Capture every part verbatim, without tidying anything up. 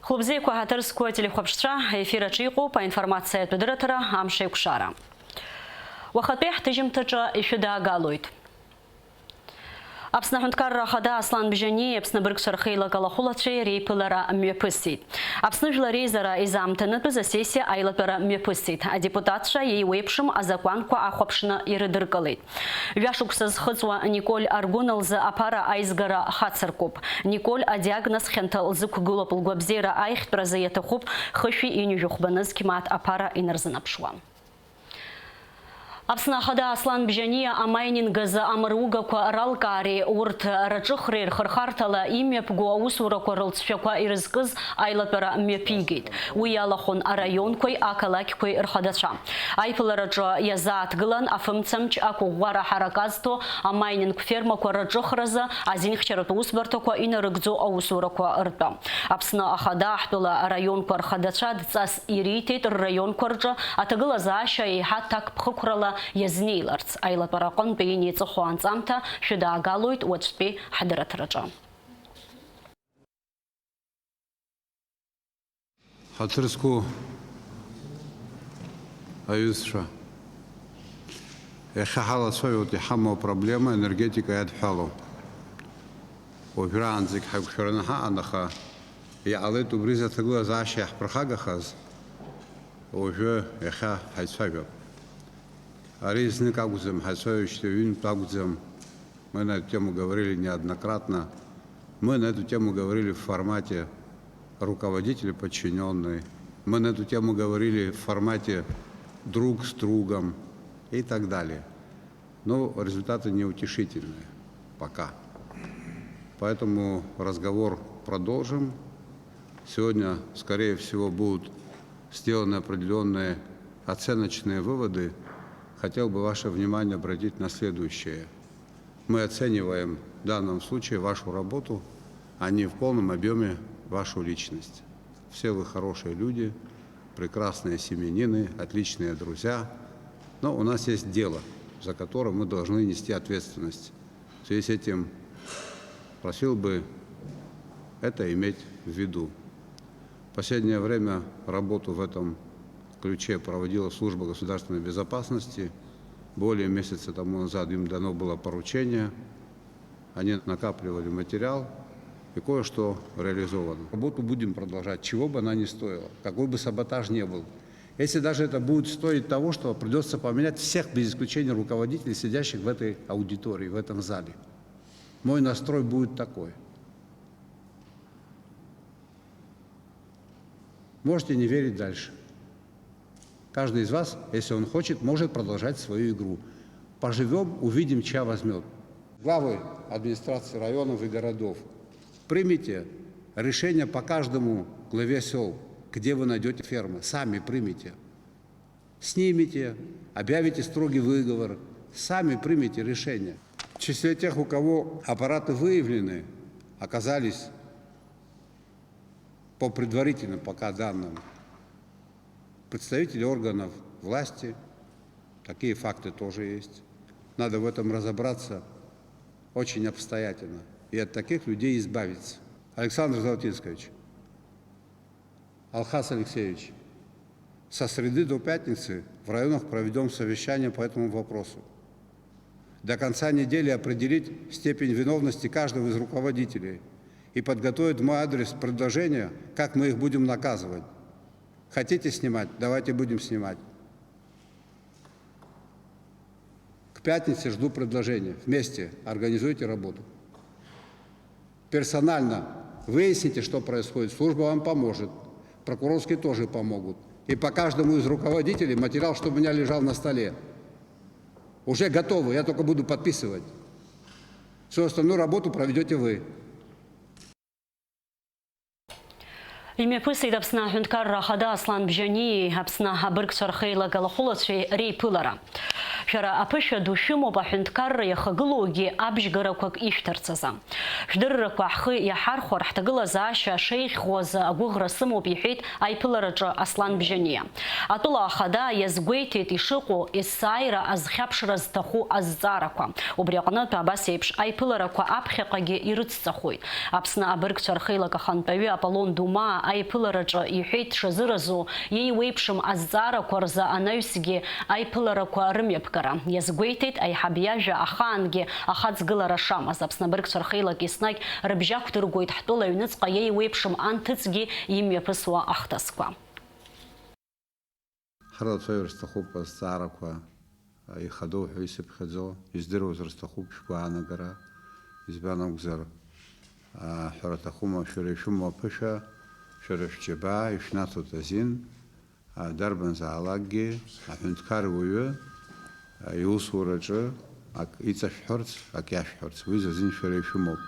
Хәылбзиақәа, ҳаҭыр зқәу ателехәаԥшцәа, аефир аҿы иҟоуп аинформациатә адырраҭара «Амш еиқәшара». Уахатәи ҳҭыжьымҭаҿы ишәыдаагалоит. Аԥсны Аҳәынҭқарра Ахада Аслан Бжьаниеи Аԥсны абыргцәа рхеилак алахәылацәеи реиԥылара мҩаԥысит. Аԥсны Жәлар Реизара изаамҭанытәыз асессиа аилатәара мҩаԥысит. Адепутатцәа еиуеиԥшым азакәанқәа ахәаԥшны ирыдыркылеит. Жәашықәса зхыҵуа Николь Аргәына лзы аԥара аизгара хацыркуп. Николь адиагноз хьанҭа лзықәгылоуп лгәабзиара аиӷьтәразы, иаҭахуп хышәи ҩынҩажәи хәба нызқь мааҭ аԥара инарзынаԥшуа. Аԥсны Ахада Аслан Бжьаниа амайнинг азы амыругақәа ралкаареи урҭ раҿыхреи рхырхарҭала имҩаԥгоу аусурақәа рылҵшәақәа ирызкыз аилатәара мҩаԥигеит. Уи иалахәын араионқәеи ақалақьқәеи рхадацәа. Аиԥылараҿы иазааҭгылан афымцамч ақәыӷәӷәара ҳарак азҭо, амайнинг фермақәа рҿыхразы азинхьчаратә усбарҭақәа инарыгӡо аусурақәа ртәы. Аԥсны Ахада ҳтәыла араионқәа рхадацәа дҵас ириҭеит рраионқәа рҿы аҭагылазаашьа еиҳа ҭакԥхықәрала иазнеиларц. Аилатәара аҟынтәи инеиҵыху анҵамҭа шәыдаагалоит уаҵәтәи ҳдырраҭараҿы. Ҳаҭыр зқәу аҩызцәа, иахьа ҳалацәажәоит иҳамоу апроблема, энергетика иадҳәалоу. Уажәраанӡагь ҳаиқәшәараны ҳаҟан, аха иҟалеит убри изы аҭагылазаашьа иаҳԥырхагахаз, уажәы иахьа ҳаицәажәап. Ари знык акәӡам, ҳаицәажәоижьҭеи ҩынтә акәӡам. Мы на эту тему говорили неоднократно. Мы на эту тему говорили в формате руководители-подчинённые. Мы на эту тему говорили в формате друг с другом и так далее. Но результаты неутешительные пока. Поэтому разговор продолжим. Сегодня, скорее всего, будут сделаны определённые оценочные выводы. Хотел бы ваше внимание обратить на следующее. Мы оцениваем в данном случае вашу работу, а не в полном объёме вашу личность. Все вы хорошие люди, прекрасные семьянины, отличные друзья. Но у нас есть дело, за которое мы должны нести ответственность. В связи с этим просил бы это иметь в виду. В последнее время работу в этом ключе проводила Служба государственной безопасности. Более месяца тому назад им дано было поручение. Они накапливали материал, и кое-что реализовано. Работу будем продолжать, чего бы она ни стоила, какой бы саботаж ни был. Если даже это будет стоить того, что придётся поменять всех без исключения руководителей, сидящих в этой аудитории, в этом зале. Мой настрой будет такой. Можете не верить дальше. Каждый из вас, если он хочет, может продолжать свою игру. Поживём, увидим, чья возьмёт. Главы администрации районов и городов, примите решение по каждому главе сёл, где вы найдёте фермы. Сами примите. Снимите, объявите строгий выговор. Сами примите решение. В числе тех, у кого аппараты выявлены, оказались, по предварительным пока данным, представители органов власти. Такие факты тоже есть. Надо в этом разобраться очень обстоятельно и от таких людей избавиться. Александр Золотинскович, Алхас Алексеевич, со среды до пятницы в районах проведём совещание по этому вопросу. До конца недели определить степень виновности каждого из руководителей и подготовить в мой адрес предложения, как мы их будем наказывать. Хотите снимать? Давайте будем снимать. К пятнице жду предложения. Вместе организуйте работу. Персонально выясните, что происходит. Служба вам поможет. Прокурорские тоже помогут. И по каждому из руководителей материал, чтобы у меня лежал на столе. Уже готовы, я только буду подписывать. Всю остальную работу проведёте вы. Имҩаԥысит Аԥсны Аҳәынҭқарра Ахада Аслан Бжьаниеи Аԥсны абыргцәа рхеилак алахәылацәеи реиԥылара. Шәара аԥышәа ду шәымоуп аҳәынҭқарра иахагылоугьы абжьгарақәак ишәҭарц азы. Шәдыррақәа ҳхы иаҳархәар, ҳҭагылазаашьа шеиӷьхоз агәыӷра сымоуп, иҳәеит аиԥылараҿы Аслан Бжьаниа. Атәыла ахада иазгәеиҭеит ишыҟоу есааира азхьаԥшра зҭаху азҵаарақәа. Убри аҟнытә абас еиԥш аиԥыларақәа аԥхьаҟагьы ирыцҵахоит. Аԥсны абыргцәа рхеилак ахантәаҩы Аполлон Думаа аиԥылараҿы иҳәеит дшазыразу, иеиуеиԥшым азҵаарақәа рзы анаҩсгьы аиԥыларақәа рымҩаԥгара. Иазгәеиҭеит аиҳаб иажәа ахаангьы ахаҵгылара шамаз. Аԥсны абыргцәа рхеилак еснагь рыбжьақәдыргоит ҳтәыла аҩныҵҟа иеиуеиԥшым анҭыҵгьы имҩаԥысуа ахҭысқәа. Ҳрацәаҩыр сҭахуп азҵаарақәа, ихадоу ҳәа исыԥхьаӡо, издыруазар сҭахуп шәгәаанагара, избан акәзар, а, ҳәара аҭахума, шәара ишәымоу аԥышәа, шәара шәџьабаа ишәнаҭоит азин, а, дарбанзаалакгьы аҳәынҭқар уаҩы, а, иусураҿы ак иҵашәҳәарц, ак иашәҳәарц, уи зазин шәара ишәымоуп.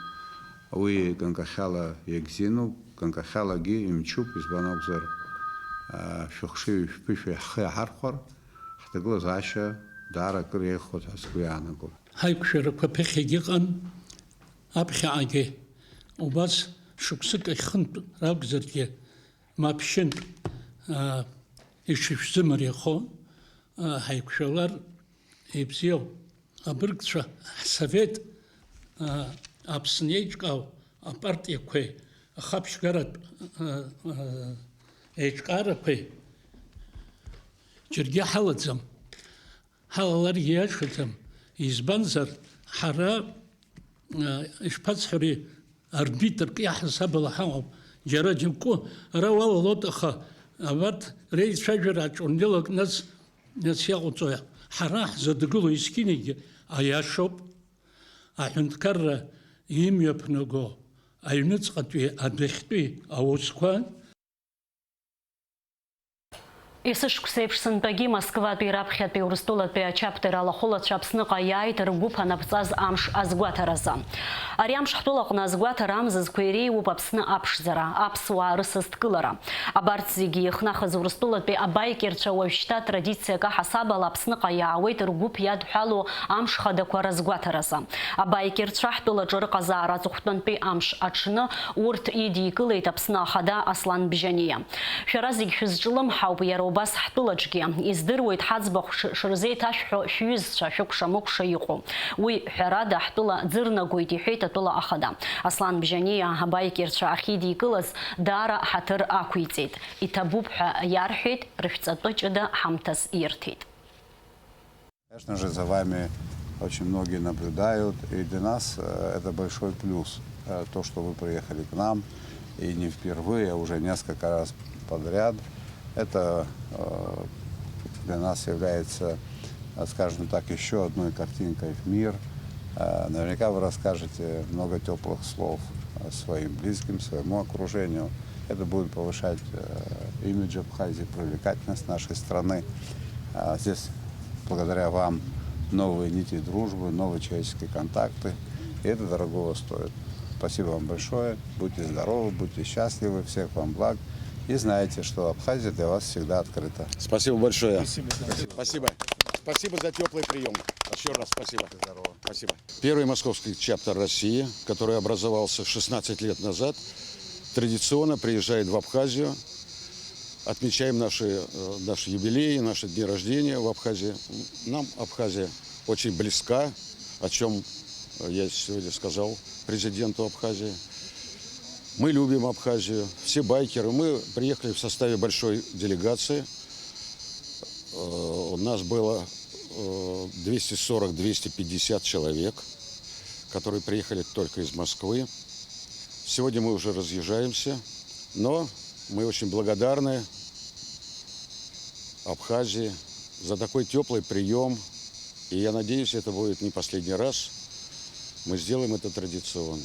Уи ганкахьала иагьзиноуп, ганкахьалагьы имчуп, избан акәзар, а, шәыхшыҩи шәԥышәеи ҳхы иаҳархәар, ҳҭагылазаашьа даара акыр еиӷьхоит ҳәа сгәы иаанагоит. Ҳаиқәшәарақәа ԥыхьагь ыҟан, аԥхьаҟагьы убас шықәсык ахьхынтә ракәзаргьы, ма ԥшьынтә, аа, ишышәзымариахо, аа, ҳаиқәшәалар ибзиоуп. Абыргцәа ҳсовет, аа, Аԥсны еиҿкаау апартиақәеи ахаԥшьгаратә, аа, аа, еиҿкаарақәеи џьаргьы ҳалаӡам. Ҳалаларгьы иашаӡам, избанзар, ҳара, э, ишԥасҳәари, арбитрк иаҳасабала ҳаҟоуп. Џьара џьоукы ара уалалоит, аха абарҭ реицәажәара аҿурнелак нас, нас иаҟауҵои? Ҳара ҳзыдгыло есқьынагьы аиашоуп. Аҳәынҭқарра имҩаԥнаго аҩныҵҟатәи адәахьтәи аусқәа. Есышықәсеиԥш сынтәагьы Москватәи раԥхьатәи Урыстәылатәи ачаптер алахәылацәа Аԥсныҟа иааит ргәыԥ анаԥҵаз амш азгәаҭаразы. Ари амш ҳтәылаҟны азгәаҭара амзызқәа иреиуоуп Аԥсны аԥшӡара, аԥсуаа рысасдкылара. Абарҭ зегьы иахнахыз Урыстәылатәи абаикерцәа уажәшьҭа традициак аҳасабала Аԥсныҟа иаауеит ргәыԥ иадҳәалоу амш хадақәа разгәаҭаразы. Абаикерцәа ҳтәылаҿы рыҟазаара аҵыхәтәантәи амш аҽны урҭ идикылеит Аԥсны Ахада Аслан Бжьаниа. Шәара зегь шәызҿлымҳауп, иара убас ҳтәылаҿгьы. Издыруеит ҳаӡбахә ш-, шырзеиҭашәҳәо шәҩызцәа, шәыкәша-мыкәша иҟоу. Уи, ҳәарада, ҳтәыла ӡырнагоит, иҳәеит атәыла ахада. Аслан Бжьаниа абаикерцәа ахьидикылаз даара ҳаҭыр ақәиҵеит. Иҭабуп ҳәа иарҳәеит, рышәҵатәы ҷыда ҳамҭас ирҭеит. Конечно же, за вами очень многие наблюдают, и для нас, э, это большой плюс, э, то, что вы приехали к нам, и не впервые, а уже несколько раз подряд. Это, э, для нас является, э, скажем так, ещё одной картинкой в мир. Э, наверняка вы расскажете много тёплых слов, э, своим близким, своему окружению. Это будет повышать, э, имидж Абхазии, привлекательность нашей страны. А здесь, благодаря вам, новые нити дружбы, новые человеческие контакты. И это дорогого стоит. Спасибо вам большое. Будьте здоровы, будьте счастливы. Всех вам благ. И знайте, что Абхазия для вас всегда открыта. Спасибо большое. Спасибо. Спасибо. Спасибо за тёплый приём. Ещё раз спасибо. Здорово. Спасибо. Первый московский чаптер России, который образовался шестнадцать лет назад, традиционно приезжает в Абхазию. Отмечаем наши, э, наши юбилеи, наши дни рождения в Абхазии. Нам Абхазия очень близка, о чём, э, я сегодня сказал президенту Абхазии. Мы любим Абхазию, все байкеры. Мы приехали в составе большой делегации. Э, у нас было, э, двести сорок, двести пятьдесят человек, которые приехали только из Москвы. Сегодня мы уже разъезжаемся, но мы очень благодарны Абхазии за такой тёплый приём. И я надеюсь, это будет не последний раз. Мы сделаем это традиционно.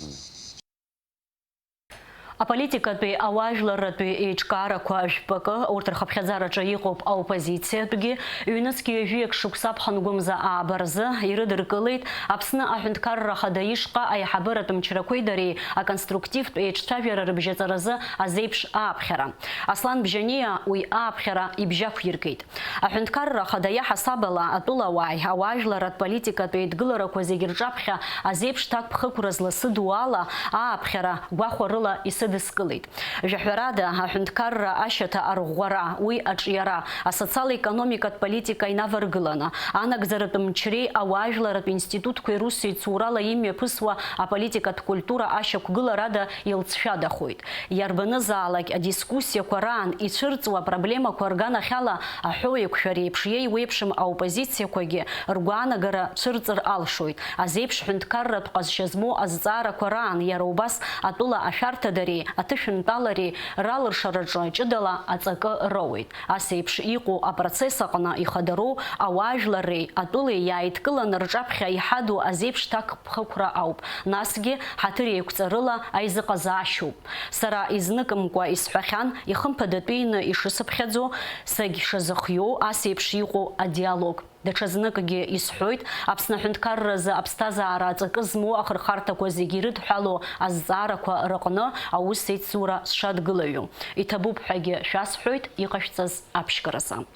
Аполитикатәи ауаажәларратәи еиҿкаарақәа жәпакы, урҭ рхыԥхьаӡараҿы иҟоуп аоппозициатәгьы, ҩнызқь ҩажәиак шықәса ԥхынгәымза ааба рзы ирыдыркылеит Аԥсны Аҳәынҭқарра Ахада ишҟа аиҳабыратә мчрақәеи дареи аконструктивтә еиҿцәажәара рыбжьаҵаразы азеиԥш ааԥхьара. Аслан Бжьаниа уи ааԥхьара ибжьақәиргеит. Аҳәынҭқарра Ахада иаҳасабала атәылауааи ауаажәларратә политикатә еидгыларақәа зегьы рҿаԥхьа азеиԥш ҭакԥхықәра зласыду ала ааԥхьара гәахәарыла исыдыскылеит. Жәаҳәарада, аҳәынҭқарра ашьаҭа арӷәӷәара, уи аҿиара, асоциал-економикатә политика инаваргыланы, анагӡаратә мчреи ауаажәларратә институтқәеи русеицурала имҩаԥысуа аполитикатә культура ашьақәгыларада илҵшәадахоит. Иарбанызаалак адискуссиақәа раан ицәырҵуа апроблемақәа рганахьала аҳәоу еиқәшәара еиԥш иеиуеиԥшым аоппозициақәагьы ргәаанагара цәырҵыр алшоит. Азеиԥш ҳәынҭқарратә ҟазшьа змоу азҵаарақәа раан иара убас атәыла ашәарҭадареи аҭышәынтәалареи ралыршараҿы ҷыдала аҵакы роуеит. Ас еиԥш иҟоу апроцесс аҟны ихадароу ауаажәларреи атәылеи иааидкыланы рҿаԥхьа иҳаду азеиԥш ҭакԥхықәра ауп, насгьы ҳаҭыр еиқәҵарыла аизыҟазаашьоуп. Сара изныкымкәа исҳәахьан, ихымԥадатәины ишысыԥхьаӡо, сагьшазыхиоу ас еиԥш иҟоу адиалог. Даҽазныкгьы исҳәоит, Аԥсны аҳәынҭқарразы аԥсҭазаара аҵакы змоу ахырхарҭақәа зегьы ирыдҳәалоу азҵаарақәа рыҟны аус еицура сшадгылаҩу. Иҭабуп ҳәагьы шәасҳәоит иҟашәҵаз аԥшьгаразы.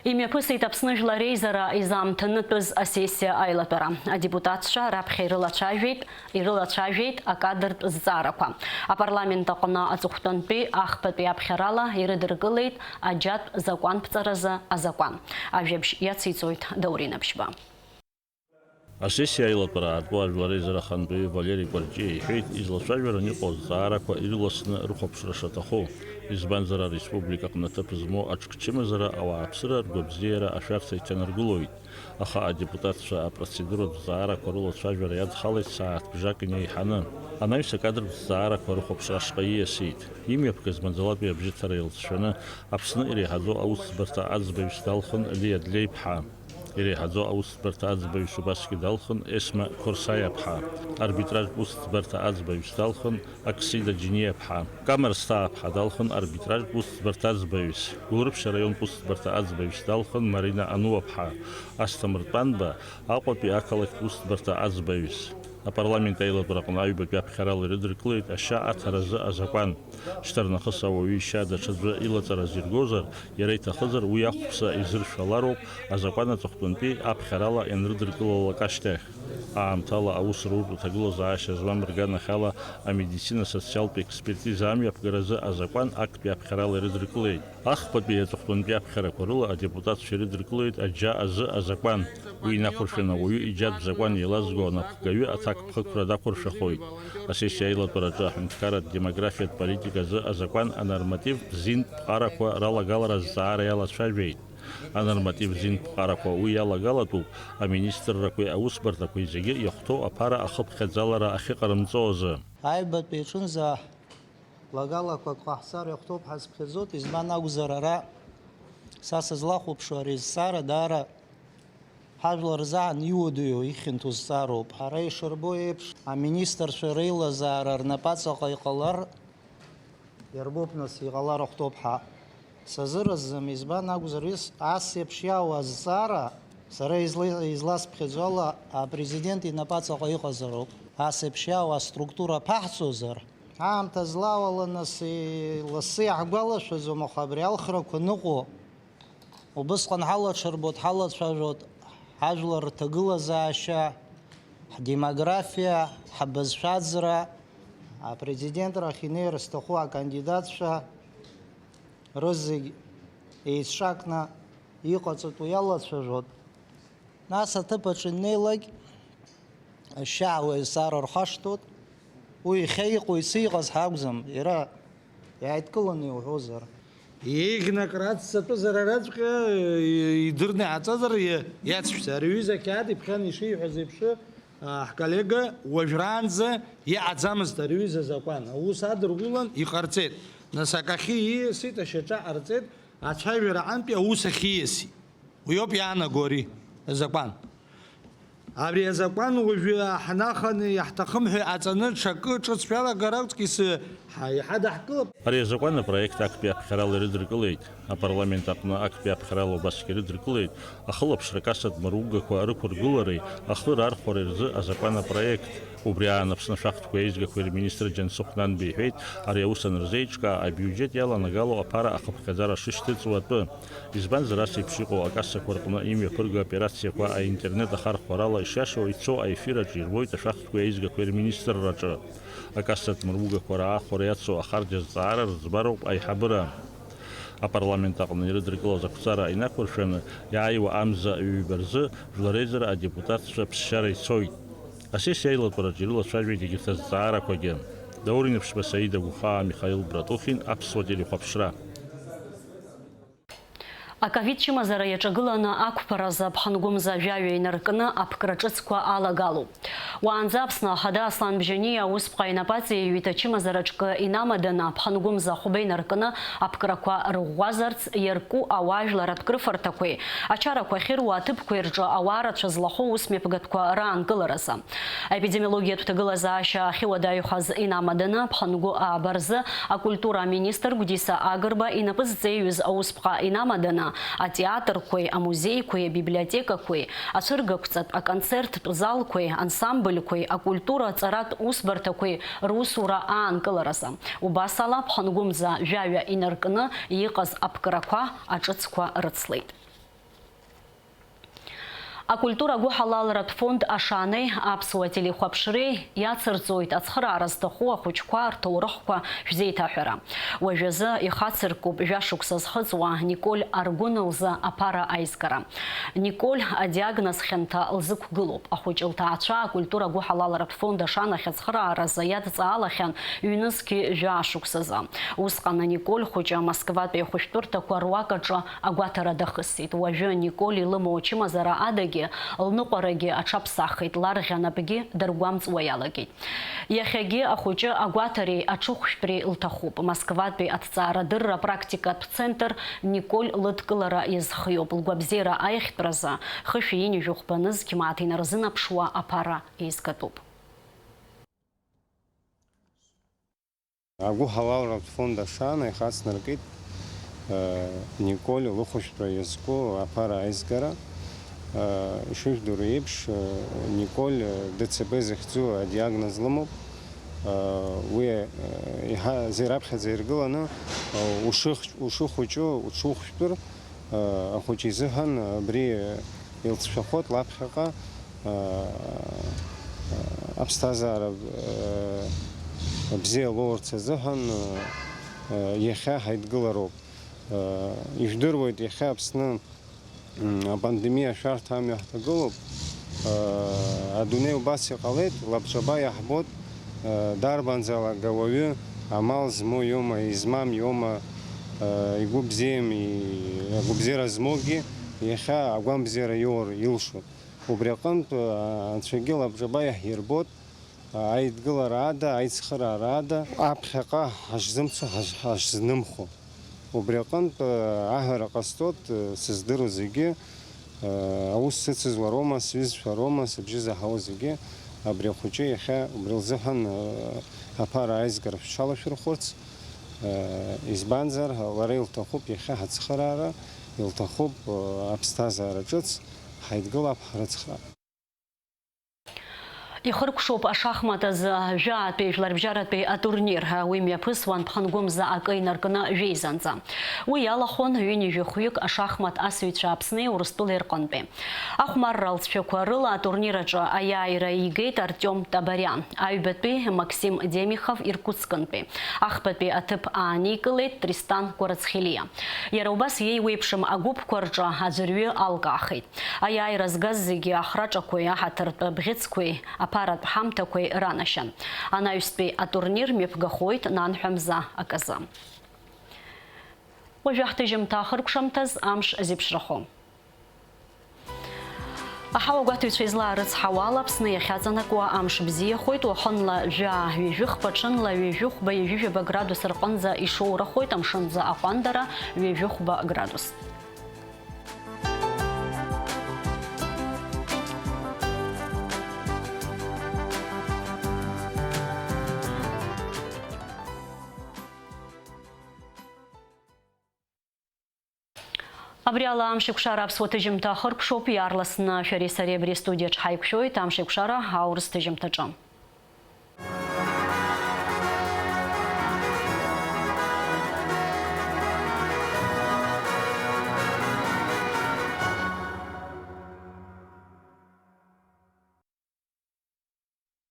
Имҩаԥысит Аԥсны Жәлар Реизара изаамҭанытәыз асессиа аилатәара. Адепутатцәа раԥхьа ирылацәажәеит, ирылацәажәеит акадртә зҵаарақәа. Апарламент аҟны аҵыхәтәантәи ахԥатәи аԥхьарала ирыдыркылеит аџьатә закәанԥҵаразы азакәан. Ажәабжь иациҵоит Даур Инаԥшьба. Асессиа аилатәара аарту Ажәлар Реизара ахантәаҩы Валери Кәарҷиа иҳәеит, излацәажәаран иҟоу азҵаарақәа ирыласны рыхәаԥшра шаҭаху, избанзар, ареспублика аҟны аҭыԥ змоу аҿкчымазара ауааԥсыра ргәабзиара ашәарҭа иҭанаргылоит. Аха адепутатцәа апроцедуратә зҵаарақәа рылацәажәара иадхалеит сааҭ бжак инеиҳаны. Анаҩс акадртә зҵаарақәа рыхәаԥшра ашҟа ииасит. Имҩаԥгаз маӡалатәи абжьыҭара иалҵшәаны Аԥсны иреиҳаӡоу аусӡбарҭа аӡбаҩыс далхын Лиа Длеиԥҳа. Иреиҳаӡоу аусӡбарҭа аӡбаҩыс убасгьы далхын Есма Қорсаиаԥҳа. Арбитражтә усӡбарҭа аӡбаҩыс далхын Аксида Џьиниаԥҳа. Камер Сҭааԥҳа далхын арбитражтә усӡбарҭа аӡбаҩыс. Гәылрыԥшь араионтә усӡбарҭа аӡбаҩыс далхын Марина Ануаԥҳа. Асҭамыр Тәанба Аҟәатәи ақалақьтә усӡбарҭа аӡбаҩыс. Апарламент аилатәараҟны аҩбатәи аԥхьарала ирыдыркылеит ашьа аҭаразы азакәан. Шьҭарнахыс ауаҩы ишьа даҽаӡәы илаҵара азиргозар, иара иҭахызар, уи ахәԥса изыршәалароуп азакәан аҵыхәтәантәи аԥхьарала ианрыдыркылалак ашьҭахь. Аамҭала аус руртә аҭагылазаашьа змам рганахьала амедицина социалтә експертиза амҩаԥгаразы азакәан актәи аԥхьарала ирыдыркылеит. Ахԥатәи аҵыхәтәантәи аԥхьарақәа рыла адепутатцәа ирыдыркылеит аџьа азы азакәан. Уи инақәыршәаны ауаҩы иџьатә закәан еилазго анапхгаҩы аҭакԥхықәра дақәыршәахоит. Асессиа аилатәараҿы аҳәынҭқарратә демографиатә политиказы азакәан анормативтә зинтә ԥҟарақәа ралагалара азҵаара иалацәажәеит. Анорматив зинтә ԥҟарақәа уи иалагалатәуп аминистррақәеи аусбарҭақәеи зегьы иахәҭоу аԥара ахыԥхьаӡалара ахьыҟарымҵо азы. Аҩбатәи аҿынӡа лагалақәак ҟаҳҵар иахәҭоуп ҳәа сыԥхьаӡоит, избан акәзар, ара са сызлахәаԥшуа ари азҵаара даара ҳажәлар рзаан иуадаҩу ихьанҭоу зҵаароуп. Ҳара ишырбо еиԥш, аминистрцәа реилазаара рнапаҵаҟа иҟалар, иарбоуп, нас, иҟалар ахәҭоуп ҳәа сазыразӡам, избан акәзар, ис-, ас еиԥш иаауа азҵаара, сара изла-, изласԥхьаӡо ала, апрезидент инапаҵаҟа иҟазароуп. Ас еиԥш иаауа аструктура аԥаҳҵозар, аамҭа злаауала, нас, и-, лассы иаҳгәалашәаӡом, аха абри алхрақәа ныҟәо, убысҟан ҳалаҽырбоит, ҳалацәажәоит ҳажәлар рҭагылазаашьа, ҳдемографиа, ҳбызшәаӡра, апрезидентрахь инеир зҭаху акандидатцәа рызегь еицҿакны иҟаҵатәу иалацәажәоит. Нас аҭыԥ аҿы иннеилак, ашьшьаҳәа уаҩ саарырхашҭуеит. Уи иахьа иҟоу ицы иҟаз ҳакәӡам, иара иааидкыланы иуҳәозар. Еиӷьны акры аццатәызар араҵәҟьа, идырны иааҵазар, иа-, иацшәҵа. Ари аҩыза ақьаад иԥхьан ишиҳәаз еиԥш, а, ҳколлега уажәраанӡа иҟаӡамызт ари аҩыза азакәан. Аус адыргылан иҟарҵеит. Нас акахьы ииасит, ашьаҿа ҟарҵеит, ацәажәара аҟынтәи аус ахьиасит. Уи ауп иаанаго ари азакәан. Абри азакәан уажәы ҳнаханы иаҳҭахым ҳәа иҟаҵаны ҽакы ҿыц шәалагар аҵкьыс ҳа-, иҳадаҳкылап. Ари азакәан апроект актәи аԥхьарала ирыдыркылеит. Апарламент аҟны актәи аԥхьарала убасгьы ирыдыркылеит ахылаԥшра кассатә мыругақәа рықәыргылареи ахы рархәареи рзы азакәан апроект. Убри аан Аԥсны ашәахтәқәеи аизгақәеи рминистр Џьансыхә Нанба иҳәеит, ари аус анырзеиҿкаа, абиуџьет иаланагало аԥара ахыԥхьаӡара шышьҭыҵуа атәы. Избанзар, ас еиԥш иҟоу акассақәа рҟны имҩаԥырго аоперациақәа аинтернет ахархәарала ишиашоу ицо аефир аҿы ирбоит ашәахтәқәеи аизгақәеи рминистрраҿы. Акассатә мыругақәа раахәара иацу ахарџь азҵаара рыӡбароуп аиҳабыра. Апарламент аҟны ирыдыркылаз ақәҵара инақәыршәаны, иааиуа амза ҩба рзы жәлареизара адепутатцәа ԥсшьара ицоит. Асессиа аилатәараҿы ирылацәажәеит егьырҭ азҵаарақәагьы. Даур Инаԥшьба, Саида Гәхаа, Михаил Братухин, Аԥсуа телехәаԥшра. Аковид чымазара иаҿагыланы ақәԥаразы Аԥхынгәымза жәаҩа инаркны аԥкра ҿыцқәа алагалоуп. Уаанӡа Аԥсны Ахада Аслан Бжьаниа усԥҟа инапаҵаиҩит ачымазара ҿкы инамаданы Аԥхынгәымза ахәба инаркны аԥкрақәа рыӷәӷәазарц иарку ауаажәларратә крыфарҭақәеи ачарақәа ахьыруа аҭыԥқәеи рҿы ауаа рацәа злахәу усмҩаԥгатәқәа раанкыларазы. Аепидемиологиатә ҭагылазаашьа ахьыуадаҩхаз инамаданы, Ԥхынгәы ааба рзы акультура аминистр Гәдиса Агрба инапы зҵеиҩыз аусԥҟа инамаданы, атеатрқәеи, амузеиқәеи, абиблиотекақәеи, ацәыргақәҵатә, аконцерттә залқәеи, ансамбльқәеи, акультура аҵаратә усбарҭақәеи русура аанкыларазы. Убас ала, Ԥхынгәымза жәаҩа инаркны иҟаз аԥкрақәа аҿыцқәа рыцлеит. Акультура гәыҳалалратә фонд Ашанеи Аԥсуа телехәаԥшреи иацырҵоит ацхыраара зҭаху ахәыҷқәа рҭоурыхқәа шәзеиҭаҳәара. Уажәазы ихацыркуп жәашықәса зхыҵуа Николь Аргәын лзы аԥара аизгара. Николь адиагноз хьанҭа лзықәгылоуп. Ахәыҷы лҭаацәа акультура гәыҳалалратә фонд Ашанахь ацхырааразы иадҵаалахьан ҩнызқьи жәаа шықәсазы. Усҟан аниколь хәыҷы Москватәи ахәышәтәырҭақәа руак аҿы агәаҭара дахысит. Уажәы Николь илымоу ачымазара адагьы, лныҟәарагьы аҽаԥсахит, ларӷьа напгьы даргәамҵуа иалагеит. Иахьагьы ахәыҷы агәаҭареи аҽыхәшәтәреи лҭахуп. Москватәи аҭҵаарадырра практикатә центр Николь лыдкылара иазхиоуп. Лгәабзиара аиӷьтәразы хышәи ҩынҩажәи хәба нызқь мааҭ инарзынаԥшуа аԥара еизгатәуп. Агәыҳалалратә фонд Ашана ихацнаркит, э, Николь лыхәышәтәра иазку аԥара аизгара. Э, ишыжәдыруа еиԥш, э, Николь, э, Д Ц Б захьӡу адиагноз лымоуп. Э, уи, э, иаҳа-, зеи раԥхьаӡа иргыланы, э, ушых-, ушыхәыҷу, уҽухәшәтәыр, Ахәыҷы изыҳәан абри илҵшәахоит лаԥхьаҟа аԥсҭазаара бзиа лоурц азыҳәан иахьа ҳаидгылароуп. Ижәдыруеит, иахьа Аԥсны апандемиа ашәарҭа амҩа ҳҭагылоуп. Адунеи убас иҟалеит, лабҿаба иаҳбоит, дарбанзаалак ауаҩы амал змоу иоума, измам иоума, игәы бзиами, агәыбзиара змоугьы иахьа агәамбзиара иоур илшоит. Убри аҟынтә, Анцәагьы лабҿаба иаҳирбоит, аидгылара ада, аицхыраара ада, аԥхьаҟа ҳашзымцо, ҳаш-, ҳашзнымхо. Убри аҟынтә, аҳәара ҟасҵоит, сыздыруа зегьы, аус сыцыз уароума, сҩызцәа роума, сыбжьы заҳауа зегьы, абри ахәыҷы иахьа убри лзыҳәан, аԥара аизгара шәҽалашәырхәырц, избанзар, лара илҭахуп иахьа ҳацхыраара, илҭахуп, аԥсҭазаара ҿыц, ҳаидгылап ҳрыцхраап. Ихыркәшоуп ашахмат азы жәаатәи жәларбжьаратәи атурнир. Уи мҩаԥысуан ԥхынгәымза акы инаркны жәеизанӡа. Уи иалахәын ҩынҩажәи хәҩык ашахмат асыҩцәа Аԥсни Урыстәылеи рҟынтәи. Ахәмарра алҵшәақәа рыла атурнир аҿы аиааира игеит Артиом Табариан, аҩбатәи Максим Демихов Иркутскынтәи, ахԥатәи аҭыԥ ааникылеит Тристан Кәарацхелиа. Иара убас иеиуеиԥшым агәыԥқәа рҿы аӡәырҩы алкаахеит. Аиааира згаз зегьы ахраҿақәеи аҳаҭыртә бӷьыцқәеи аԥаратә ҳамҭақәеи ранашьан. Анаҩстәи атурнир мҩаԥгахоит нанҳәа мза аказы. Уажәы ҳҭыжьымҭа ахыркәшамҭаз амш зеиԥшрахо. Аҳауа гәаҭаҩцәа излаарыцҳауа ала, Аԥсны иахьаҵанакуа амш бзиахоит, уахынла жәаа ҩажәихәба, ҽынла ҩажәихәба, ҩажәижәаба градус рҟынӡа ишоурахоит, амшынӡы аҟәандара ҩажәихәба градус. Абри ала Амшеикәшара аԥсуа ҭыжьымҭа ахыркәшоуп. Иаарласны шәареи сареи абри астудиаҿ ҳаиқәшәоит Амшеикәшара аурыс ҭыжьымҭаҿы.